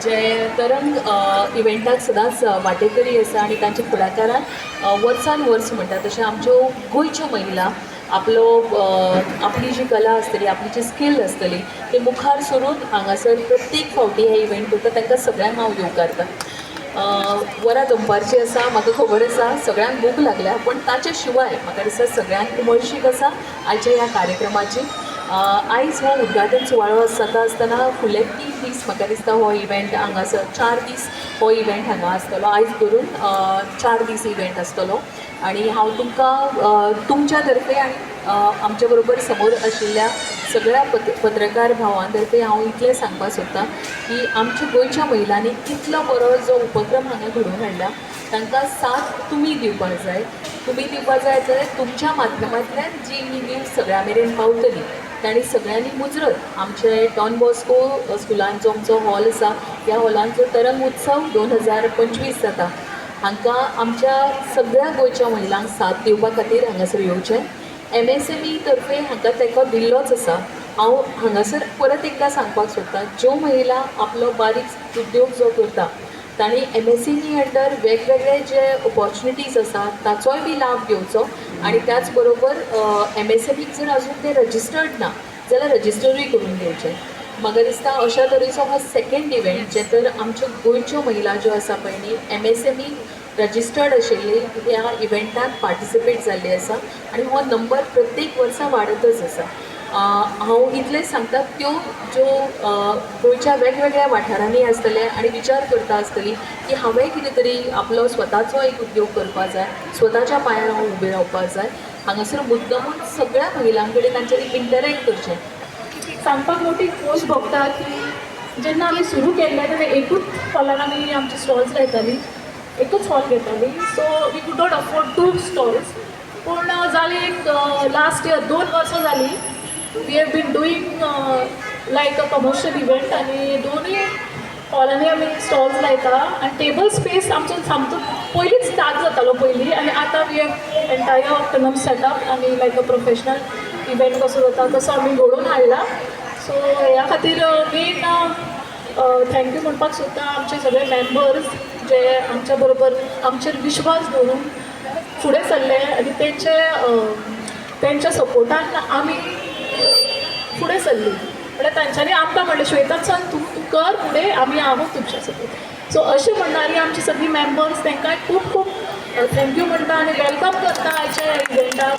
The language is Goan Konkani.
जे तरंग इव्हेंटाक सदांच वांटेकरी आसा आनी तांच्या फुडाकारान वर्सान वर्स म्हणटा तशें आमच्यो गोंयच्यो महिला आपलो आपली जी कला आसतली, आपली जी स्कील आसतली, ते मुखार सरून हांगासर प्रत्येक फावटी हे इव्हेंट करता. तांकां सगळ्यांक हांव येवकारता. वरां दनपारची आसा, म्हाका खबर आसा, सगळ्यांक भूक लागल्या, पूण ताच्या शिवाय म्हाका दिसता सगळ्यांक उमळशीक आसा आयच्या ह्या कार्यक्रमाची. आयज हो उद्घाटन सुवाळो जाता आसतना फुडले 3 दीस म्हाका दिसता हो इव्हेंट हांगासर, 4 दीस हो इव्हेंट हांगा आसतलो. आयज धरून 4 दीस इव्हेंट आसतलो आनी हांव तुमकां तुमच्या तर्फे आनी आमच्या बरोबर समोर आशिल्ल्या सगळ्या पत्रकार भावां तर्फे हांव इतलें सांगपाक सोदतां की आमच्या गोंयच्या महिलांनी इतलो बरो जो उपक्रम हांगा घडोवन हाडला, तांकां साथ तुमी दिवपाक जाय. तुमी दिवपाक जाय जाल्यार तुमच्या माध्यमांतल्यान जी ही न्यूज सगळ्यां मेरेन पावतली, तांणी सगळ्यांनी मुजरत आमचे डॉन बॉस्को स्कुलान जो आमचो हॉल आसा, ह्या हॉलान जो तरंग उत्सव 2025 जाता, हांकां आमच्या सगळ्या गोंयच्या महिलांक साथ दिवपा खातीर हांगासर येवचें. एमएसएमई तर्फे हांकां तेंको दिल्लोच आसा. हांव हांगासर परत एकदां सांगपाक सोदतां, ज्यो महिला आपलो बारीक उद्योग जो करता, तांणी एमएसएमई अंडर वेगवेगळे जे ऑपॉर्च्युनिटीज आसा ताचोय बी लाभ घेवचो आनी त्याच बरोबर एमएसएमईक जर अजून ते रजिस्टर्ड ना जाल्यार रजिस्टरूय करून घेवचें. म्हाका दिसता अशा तरेचो हो सेकंड इव्हेंट जे तर आमच्यो गोंयच्यो महिला ज्यो आसा पळय न्ही, एमएसएमई रजिस्टर्ड आशिल्ली, ह्या इव्हेंटात पार्टिसिपेट जाल्ली आसा आनी हो नंबर प्रत्येक वर्सा वाडतच आसा. हांव इतलेंच सांगता, त्यो ज्यो गोंयच्या वेगवेगळ्या वाठारांनी आसतले आनी विचार करता आसतली की हांवें कितें तरी आपलो स्वताचो एक उद्योग करपाक जाय, स्वताच्या पांयार हांव उबें रावपाक जाय, हांगासर मुद्दमून सगळ्या महिलां कडेन तांच्यांनी इंटरॅक्ट करचें. सांगपाक मोठी खोस भोगता की जेन्ना आमी सुरू केल्लें तेन्ना एकूच हॉलान आमी आमचे स्टॉल्स लायतालीं, एकूच hall घेतालीं, so we could not afford two stalls. पूण जालें एक, लास्ट इयर, 2 वर्सां जालीं, we have been doing like a commercial event आनी दोनूय हॉलांनी आमी स्टॉल्स लायता आनी टेबल स्पेस आमचो सामको पयलींच स्टार्ट जातालो पयलीं आनी आतां we have entire optimum setup आनी लायक अ प्रोफेशनल इव्हेंट कसो जाता तसो आमी घडोवन हाडला. सो ह्या खातीर मेन thank you म्हणपाक सोदता आमचे सगळे मेंबर्स जे आमच्या बरोबर आमचेर विश्वास दवरून फुडें सरले आनी तेंच्या सपोर्टान आमी फुडें सरली. म्हणल्यार तांच्यांनी आमकां म्हणलें, "श्वेता, चल, तूं तूं कर फुडें, आमी आहोत तुमच्या सोबत." सो अशें म्हणणारी आमची सगळीं मेंबर्स, तांकां खूब खूब thank you म्हणटा आनी welcome करता आयच्या इव्हेंटाक.